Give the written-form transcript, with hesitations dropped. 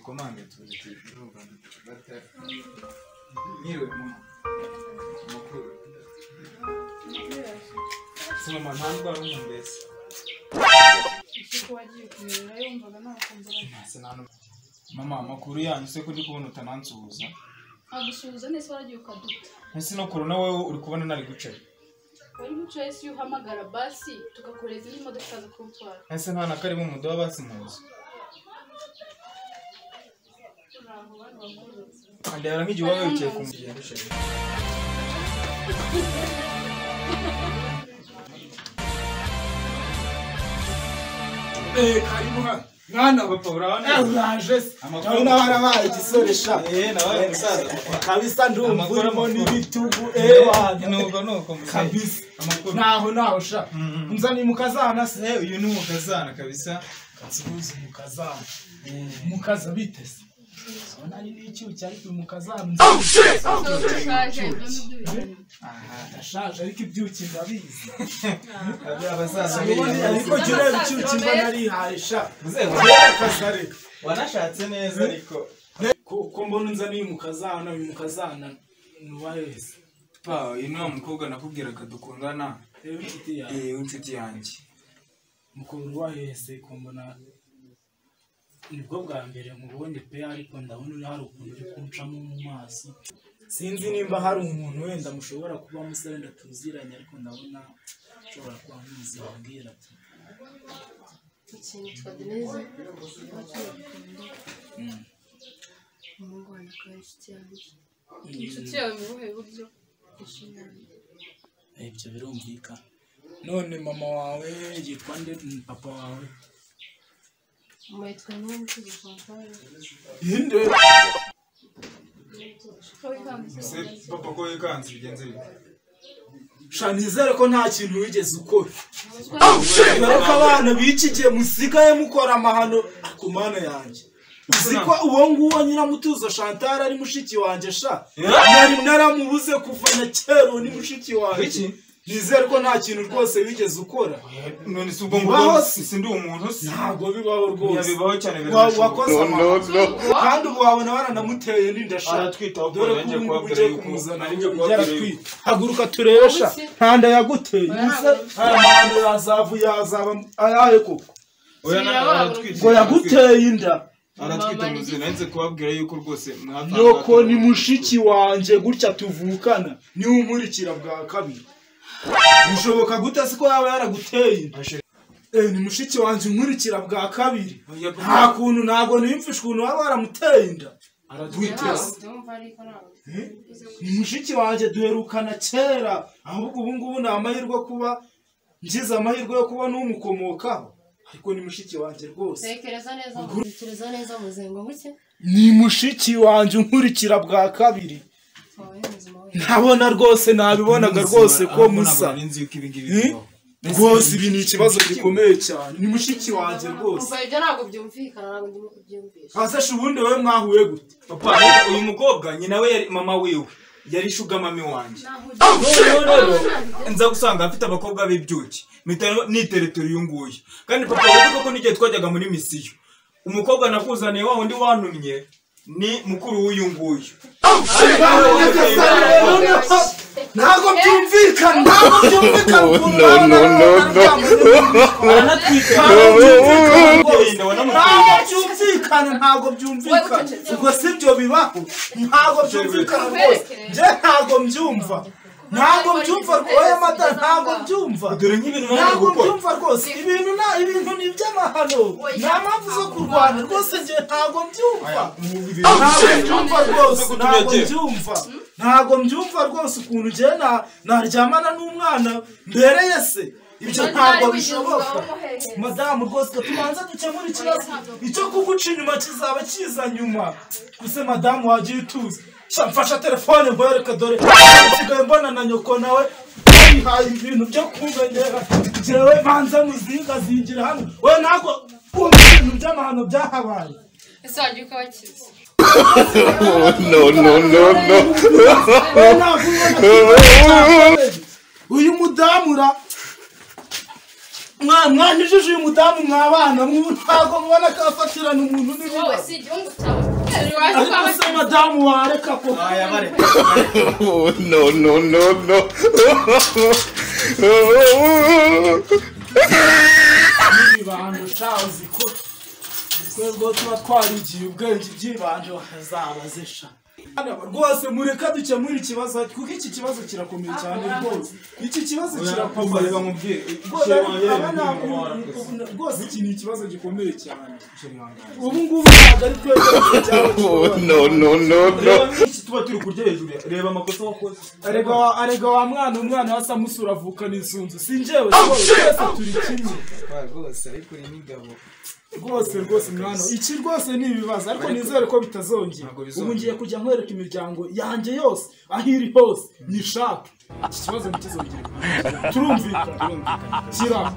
Dukomange tuze turuva. Niwe mama. Makuru. Sima nta ndwara umumbese. Isuku wagiye kumera yumvaga nakumbura. Mama amakuru yanyu se ko ndi kubona utanansuhuza. Agusuhuza nese waragiye ukaduta. Ese no corona wewe uri kubona nari gucaye. Wari gucaye si uhamagara basi tugakoreza n'imodoka ikaza kugutwara. Ese nta na karibu muduha basi muzi. Andera nk'igihe waba wicaye ku mugendo sheri. Karibu hano. Mwana papa urabona uraje se. Ndabona warabaye igisore sha. Nabaye umusaza. Kabisa ndumva urimo n'ibitugu wana. Nuko musaza. Kabisa. Naho sha. Unzani mukazana se. Uyu ni mukazana kabisa. Katsubuzi mukazana. Mukaza bitese. Ubona ari n'icyuki ariko uyu mukazana. Ndashaje ariko ibyuki ndabizi. Abasaza ariko jya ureba icyuki mba narihaye sha. Wanashatse neza ariko. Ko mbona unzaniye umukazana, uyu mukazana ni uwaheze. Pa, uyu ni wa mukobwa nakubwiraga dukundana. Inshuti yawe. Inshuti yanjye. Mukuru waheze ko mbona nibwo bwa mbere mubonye pe, ariko ndabona hari ukuntu uri kuncamo mu maso. Sinzi nimba hari umuntu wenda mushobora kuba musore ndatuziranye, ariko ndabona nshobora kuba muzi wabwira ati ikintu twadeneze umuhungu wanjye akaba inshuti yanjye. Inshuti yawe mu buhe buryo? Ibyo birumvikana. None mama wawe yitwa nde? Papa wawe? Mama yitwa Niyonzima Chantal. Inde? Se papa ko yikanze bigenze bite? Sha nizere ko nta kintu wigeze ukora. Ariko abana b'iki gihe musigaye mukora amahano ku mana yanjye. Uzi ko uwo nguwo Nyiramutuzo Chantal ari mushiki wanjye sha. Nari naramubuze kuva na kera ni mushiki wanjye. Nizere ko nta kintu rwose wigeze ukora. None si ubwo ngo sindi umuntu se? Ntabwo bibaho rwose. Bibaho cyane birashoboka. Wakoze amahano. Kandi ubu wabona waranamuteye n'inda sha. Aratwitaho dore ko ugiye kumuzana yaratwita. Haguruka turebe sha. Nta nda yaguteye. Aya mahano yazavu yazaba ayahe koko. Ngo yaguteye inda. Aratwita muze nanze kubabwira yuko rwose mwatanga. Nyoko ni mushiki wanjye gutya tuvukana. Ni umurikira bwa kabiri. Bishoboka gute se ko yaba yaraguteye inda? Ni mushiki wanjye unkurikira bwa kabiri. Nta kuntu ntabwo niyumvisha ukuntu waba waramuteye inda. Ni mushiki wanjye duherukana kera, ahubwo ubu ngubu ni amahirwe kuba ngize amahirwe yo kuba n'umukomokaho. Ariko ni mushiki wanjye rwose. Tekereza neza muzengo guke. Ni mushiki wanjye unkurikira bwa kabiri. Ntabona rwose nabibonaga rwose ko musa. Rwose ibi ni ikibazo gikomeye cyane. Ni mushiki wanjye rwose. Ibyo ntabwo byumvikana, ntabwo ndimo kubyumvisha. Ase ubundi wowe mwahuye gute? Papa, uyu mukobwa nyina we yari mama wiwe. Yari shuga mami wanjye. Nza gusanga afite abakobwa b'ibyuki. Mpita niteretura uyu nguyu. Kandi papa wibuka ko n'igihe twajyaga muri misiyo. Umukobwa nakuzaniye wa wundi wantumye ni mukuru w'uyu nguyu. Ntabwo byumvikana, ntabwo byumvikana. Ntabwo byumvikana, ubwo si byo bibaho. Ntabwo byumvikana rwose. Njye ntabwo mbyumva. Ntabwo mbyumva rwose mata, ntabwo mbyumva. Ntabwo mbyumva rwose. Ibintu na ibintu ni iby'amahano. Nta mpamvu zo kurwana rwose njye ntabwo mbyumva. Ntabwo mbyumva rwose, ntabwo mbyumva. Ntabwo mbyumva rwose ukuntu njye naryamana n'umwana mbereye se. Ibyo ntabwo bishoboka. Madamu rwose tubanza dukemura ikibazo. Icyo kuguca inyuma kizaba kiza nyuma. Gusa madamu wagiye utuza. Mfasha telefone nkwereke dore nsigaye mbona na nyoko nawe yihaye ibintu byo kumenyera. Jewe banza muzinga zingira hano. We ntabwo wumva ibintu by'amahano byahabaye. Ese wagiye ukabakiza? No no no no. Uyu mudamura Mwanjije uyu mudamu mwabana ntabwo mubona ko afatirana umuntu n'ibibazo. Si igihungu cyawe. Ariko se madamu wareka ko. No no no no. N'ibibando shazi ko twebwe tuba twarigiye ubwenge ibyibanje bazabaze sha. Rwose mureka dukemure ikibazo kuko iki kibazo kirakomeye cyane rwose. Iki kibazo kirakomeye. Rwose iki ni ikibazo gikomeye cyane. Ubu ngubu ntabwo ari twebwe cyangwa No no no no. Iki tuba turi kurya hejuru reba amakosa wakoze. Arega wa mwana umwana wa Samusura avukana insunzu. Si njyewe twese turi kimwe. Rwose ariko uri n'ingabo. Rwose mwana iki rwose ni ibibazo ariko nizere ko bitazongera. Ubu ngiye kujya nkwereka imiryango yanjye yose aho iri hose nyishake. Iki kibazo ntikizongere. Turumvikana. Kira.